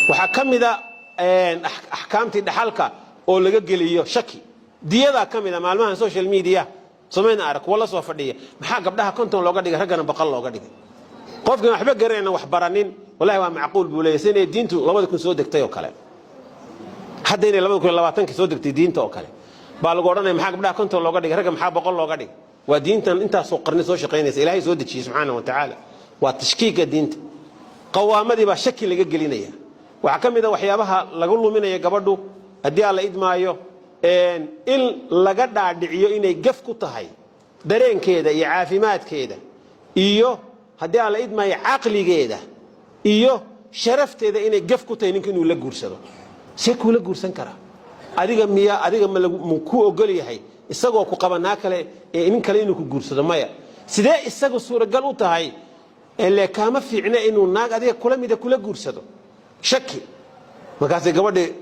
Waxaa ka mida axkaamtii dhaxalka oo laga geliyo shaki. Diyadaa ka mida. Maalmahan social media somayna arag kuwa la soo fadhiya: "Maxaa gabdhaha 50 looga dhigay, raggana 100 looga dhigay?" Qofkan waxba garanayna, wax baranin, wallahi waa macquul buu leeyahy, si inay diintu 2000 soo degtay oo kale, hadda inay 2020-kii soo degtay diinta oo kale baa lagu odhanaya. Maxaa gabdhaha 50 looga dhigay, ragga maxaa 100 looga dhigay? Waa diintan intaasoo qarni soo shaqaynaysa, Ilaahay soo dejiyey subxaana wa tacaala. Waa tashkiiga diinta, qawaamadii baa shaki laga gelinaya. Waxaa ka mid a waxyaabaha lagu luminaya gabadhu, haddii aan la idmaayo, in laga dhaadhiciyo inay gaf ku tahay dareenkeeda iyo caafimaadkeeda iyo, haddii aan la idmaayo, caqligeeda iyo sharafteeda, inay gaf ku tahay ninka inuu la guursado. See kuula guursan karaa? Adiga miya? Adiga ma ku ogol yahay isagoo ku qabanaa kale ee nin kale inuu ku guursado? Maya. Sidee isaga suuragal u tahay ele kaama fiicna inuu naag adiga kula mida kula guursado? Shaki. Markaasay gabadhi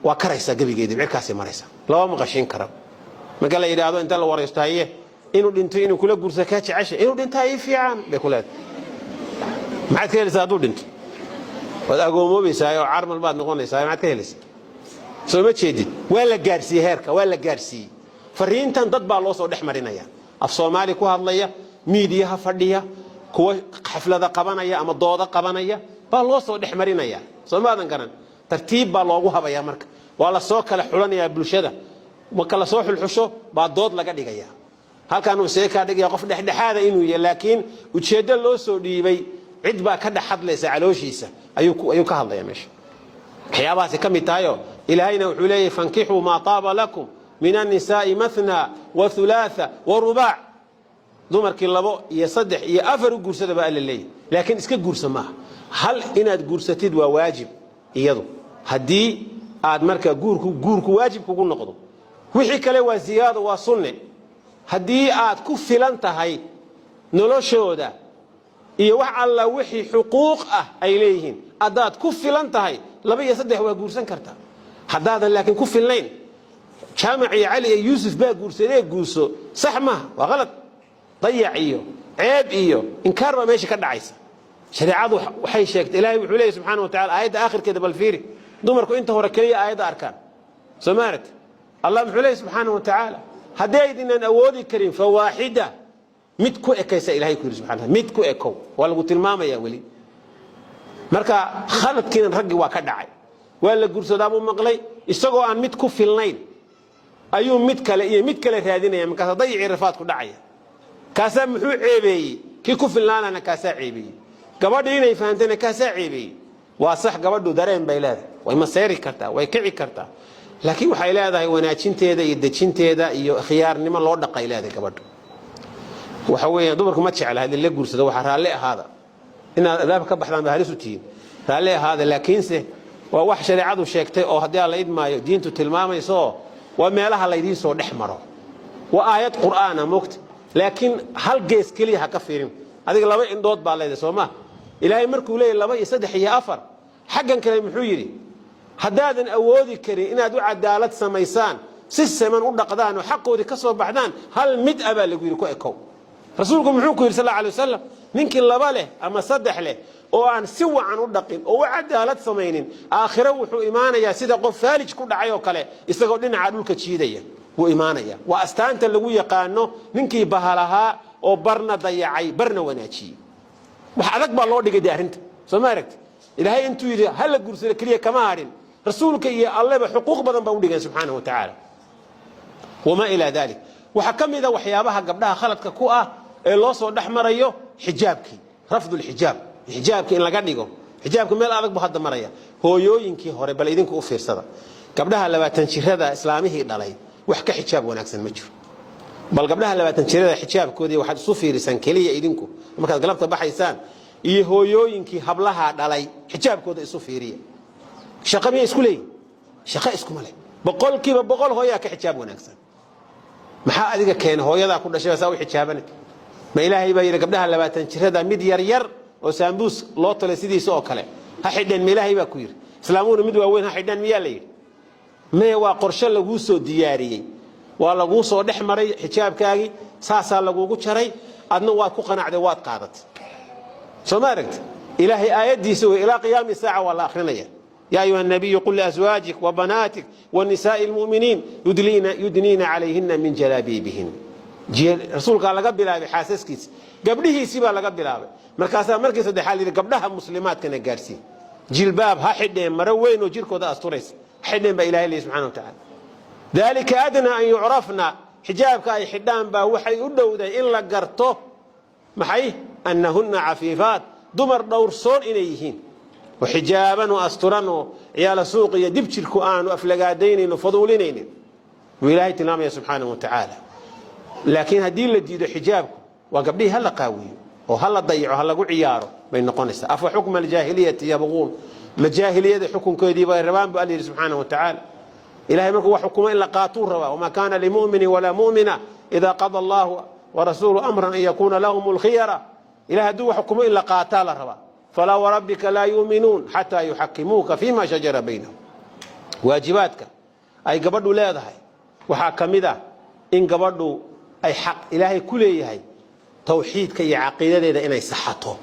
waa karaysaa gebigeedii, cirkaasay maraysaa, lama maqashiin kara. Marka la yidhaahdo, inta la waraysto, "Haye, inuu dhinto, inuu kula guursado kaa jecesha?" "Inuu dhintaa ii fiican," bay ku leedahay. Maxaad ka helaysaa hadduu dhinto? Waad agoomoobaysaa oo carmal baad noqonaysaa. Maxaad ka helaysaa? Soo ma jeedid? Waa la gaadhsiiyey heerka, waa la gaadhsiiyey. Fariintan dad baa loo soo dhex marinaya, af Soomaali ku hadlaya, miidiyaha fadhiya, kuwa xaflada qabanaya ama dooda qabanaya baa loo soo dhex marinaya. Soo maadan garan? Tartiib baa loogu habaya. Marka waa la soo kala xulanayaa bulshada. Marka lasoo xulxusho baa dood laga dhigaya. Halkaanuu see kaa dhigaya qof dhexdhexaada inuu yahay, laakiin ujeeddo loo soo dhiibay, cid baa ka dhex hadlaysa calooshiisa, ayuu ka hadlaya meesha. Waxyaabahaasi ka mid tahayo. Ilaahayna wuxuu leeyahy: فانكحوا ما طاب لكم من النساء مثنى وثلاث ورباع. Dumarkii labo iyo saddex iyo afar u guursada baa Alla leeyahy, laakiin iska guursa maaha. Hal inaad guursatid waa waajib iyadu. Haddii aad marka guurku waajib kugu noqdo, wixii kale waa ziyaado, waa sunne. Haddii aad ku filan tahay noloshooda iyo wax alla wixii xuquuq ah ay leeyihiin, haddaad ku filan tahay, laba iyo saddex waa guursan kartaa. Haddaadan laakiin ku filnayn, Jaamac iyo Cali iyo Yuusuf baa guursadee guurso, sax maaha, waa qalad. Dayac iyo ceeb iyo inkaar baa meesha ka dhacaysa. Shareecadu waxay sheegtay, Ilahay wuxuu leeyahy subxaana wa tacala aayadda aakhirkeeda, bal fiiri, dumarku inta hore keliya aayadda arkaan. Soo ma aragti? Allah muxuu leeyahy subxaana wa tacaala? "Haddii aydinan awoodi karin, فواحدة," mid ku ekaysa. Ilahay ku yidhi subxana, mid ku ekow. Waa lagu tilmaamaya weli. Marka khaladkiinan raggii waa ka dhacay. Waa la guursadaa buu maqlay, isagoo aan mid ku filnayn ayuu mid kale iyo mid kale raadinaya. Markaasa dayicii rafaad ku dhacaya. Kaasaa muxuu ceebeeyey? Kii ku filnaanana kaasaa ceebeeyey, gabadhii inay fahamtayna kaasaa ceebeeyey. Waa sax, gabadhu dareen bay leedahay, way maseeri kartaa, way kici kartaa, laakiin waxay leedahay wanaajinteeda iyo dejinteeda iyo khiyaarnimo loo dhaqay leedahay gabadhu. Waxa weeyaan, dumarku ma jecla haddii la guursado. Waxaa raalli ahaada, inaad adaabka ka baxdaan ba halis u tihiin. Raalli ahaada, laakiinse waa wax shareecadu sheegtay oo, haddii aan la idmaayo, diintu tilmaamayso. Waa meelaha laydiin soo dhex maro. Waa aayad Qur'aana mogta, laakiin hal gees keliya ha ka fiirin. Adiga laba indhood baa leedahay, soo ma? Ilaahay markuu leeyahy laba iyo saddex iyo afar, xaggan kale muxuu yidhi? Haddaadan awoodi karin inaad u cadaalad samaysaan, si siman u dhaqdaan oo xaqoodii ka soo baxdaan, hal mid a baa lagu yidhi ku ekow. Rasuulku muxuu ku yidhi sal alay wasalam? Ninkii laba leh ama saddex leh oo aan si wacan u dhaqin oo u cadaalad samaynin, aakhiro wuxuu imaanayaa sida qof faalij ku dhacay oo kale, isagoo dhinaca dhulka jiidaya wuu imaanaya. Waa astaanta lagu yaqaano ninkii bahalahaa oo barna dayacay, barna wanaajiyey. Wax adag baa loo dhigay dee arrinta. Soo ma aragti? Ilaahay intuu yidhi hala guursado keliya kama hadhin. Rasuulka iyo Alleba xuquuq badan baa u dhigeen subxaanahu wa tacaala وما إلى ذلك. Waxaa ka mida waxyaabaha gabdhaha khaladka ku ah ee loo soo dhex marayo xijaabkii, رفض الحجاب, xijaabka in laga dhigo. Xijaabka meel adag buu hadda maraya. Hooyooyinkii hore, bal idinku u fiirsada, gabdhaha 20 jirada islaamihii dhalay wax ka xijaab wanaagsan ma jiro. Bal gabdhaha 20 jirada xijaabkoodii waxaad isu fiirisaan keliya idinku markaad galabta baxaysaan, iyo hooyooyinkii hablaha dhalay xijaabkooda isu fiiriya. Shaqo miyay isku leeyihin? Shaqo iskuma leh. 100% hooyaa ka xijaab wanaagsan. Maxaa adiga keena? Hooyadaa ku dhashay saa u xijaabane. Ma Ilaahay baa yidhi gabdhaha 20 jirada mid yar yar oo saambuus loo talay sidiisa oo kale ha xidheen? Ma Ilaahay baa ku yidhi islaamuhuna mid waaweyn ha xidheen? Miyaa la yidhi? Maya, waa qorshe laguu soo diyaariyey, waa laguu soo dhex maray. Xijaabkaagii saasaa lagugu jaray, adna waad ku qanacday, waad qaadatay. Soo ma aragti? Ilaahay aayaddiisa wey, ilaa qiyaami saaca waa la akrinaya. Yaa ayuha nabiyu qul liazwaajik wa banaatik wa nisaa'i lmu'miniin yudniina calayhina min jalaabiibihin. Rasuulkaa laga bilaabay xaasaskiisa, gabdhihiisii baa laga bilaabay. Markaasaa markii saddexaad yidhi gabdhaha muslimaadkana gaadhsiin, jilbaab ha xidheen, maro weyn oo jirkooda asturaysa ha xidheen baa Ilahay leeyahy subxana wa tacaala. Dalika adnaa an yucrafna, xijaabka ay xidhaan baa waxay u dhowday in la garto maxay annahunna cafiifaat, dumar dhowrsoon inay yihiin oo xijaaban oo asturan oo ciyaala suuq iyo dib jirku aanu aflagaadaynayno, faduulinaynin wuu Ilaahay tilmaamaya subxaanahu wa tacaala. Laakiin haddii la diido xijaabku, waa gabdhihii ha la qaawiyo oo ha la dayaco, ha lagu ciyaaro bay noqonaysaa. Afa xukma aljaahiliyati yabquun, ma jaahiliyada xukunkeedii bay rabaan bu Alla yidhi subxaanahu wa tacaala. Ilahay markuu wax xukumo in la qaatuu rabaa. Wamaa kaana limuminin walaa mumina idaa qada allahu warasuulu amran an yakuuna lahum lkhiyara. Ilahay hadduu wax xukumo in la qaataa la rabaa. Falaa warabbika laa yuuminuun xataa yuxakimuuka fima shajara baynahum. Waajibaadka ay gabadhu leedahay waxaa ka mid ah in gabadhu ay xaq Ilaahay ku leeyahay tawxiidka iyo caqiidadeeda inay saxato,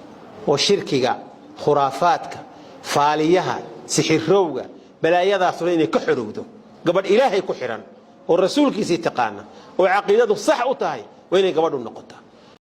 oo shirkiga, khuraafaadka, faaliyaha, sixirowga, balaayadaasuna inay ka xorowdo. Gabadh Ilaahay ku xidhan oo rasuulkiisii taqaana oo caqiidadu sax u tahay waa inay gabadhu noqotaa.